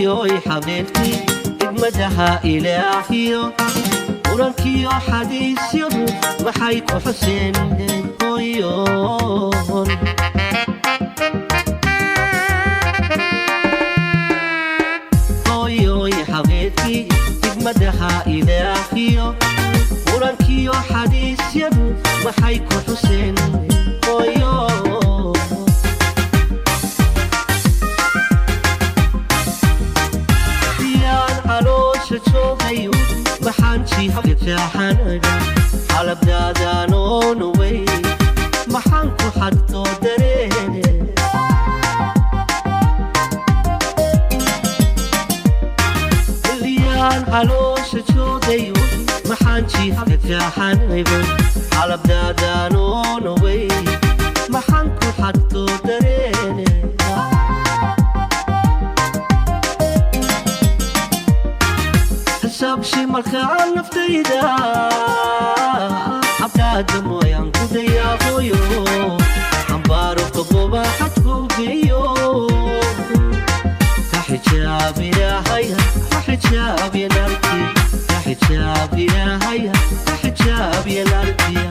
Hooyoy xabiibtii, xigmadaha Ilaahiyo Qur-aankiyo xadiisyadu maxay ku xuseen, hooyoon? Hooyoy xabiibtii, xigmadaha Ilaahiyo Qur-aankiyo xadiisyadu maxay ku xuseen, hooyo? Diyaan caloosha joogayo maxaan jiifka jaaxanaga xalabdaadaanoonowey, maxaan ku xadtoo dareene? Xilliyaan caloosha joogayo maxaan jiifka jaaxanayba xalabdaadaanoonowey, maxaan ku xadtoo dareene? Xisaabshi markaan naftayda xabkaaga mooyaan ku dayaaqoyo, xambaaro qaboba xadku geeyo, ka xijaabinahaya, ka xijaabinarti, ka xijaabinahaya, ka xijaabinartiya.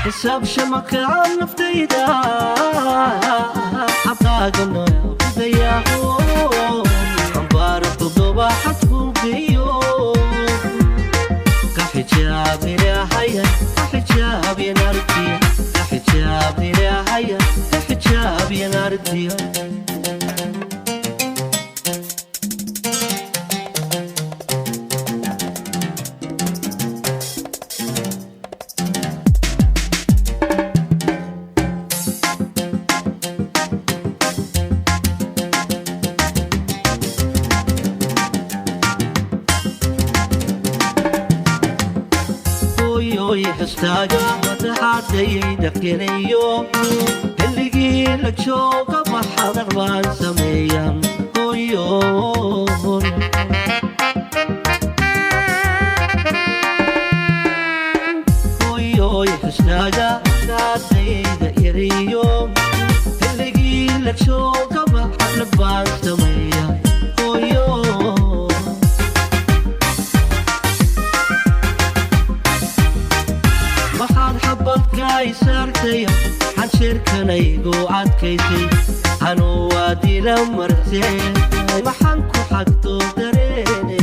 Xisaabsha markaan naftayda xabkaaga mooyaan ku dayaaqo, xambaaro qaboba xadku geeyo, ka xijaabinahaya, ka xijaabinartiya, ka xijaabinahaya, ka xijaabinartiya. Hooyoy xustaaga madaxaadayda kelayo, xilligii la jooga waxadar baan sameeyaa, hooyoon. Hooyoy xustaaga madaxaadayda yarayo, xilligii la joogaba xaflad baan sameeyaa, hooyo. Maxaad xabadka i saartay, xanshirkanaygu adkaysay, hanuu waad ila martee, maxaan ku xagto dareene?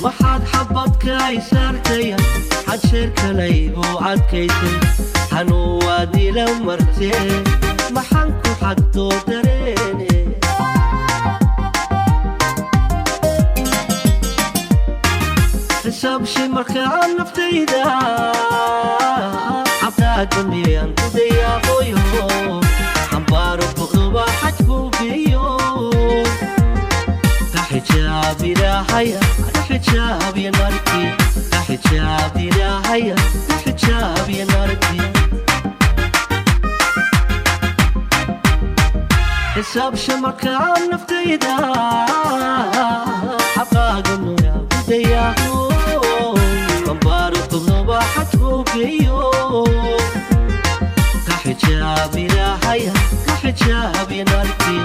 Maxaad xabadka i saartay, xanshirkanaygu adkaysay, hanuu waad ila martee, maxaan ku xagto dareene? Xisaabshi markaan naftayda xabkaaga miyaan ku dayaaqoyo, xambaaro boqdoba xajku geeyo, ka xijaabinahaya, ka xijaabinarti, ka xijaabinahaya, ka xijaabinarti. Xisaabsha markaan naftayda xabkaaga miyaan ku dayaaqo, xambaaro boqdoba xajku geeyo, ka xijaabinahaya, ka xijaabinarti,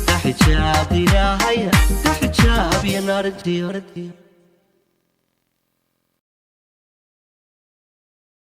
ka xijaabinahaya, ka xijaabinarti.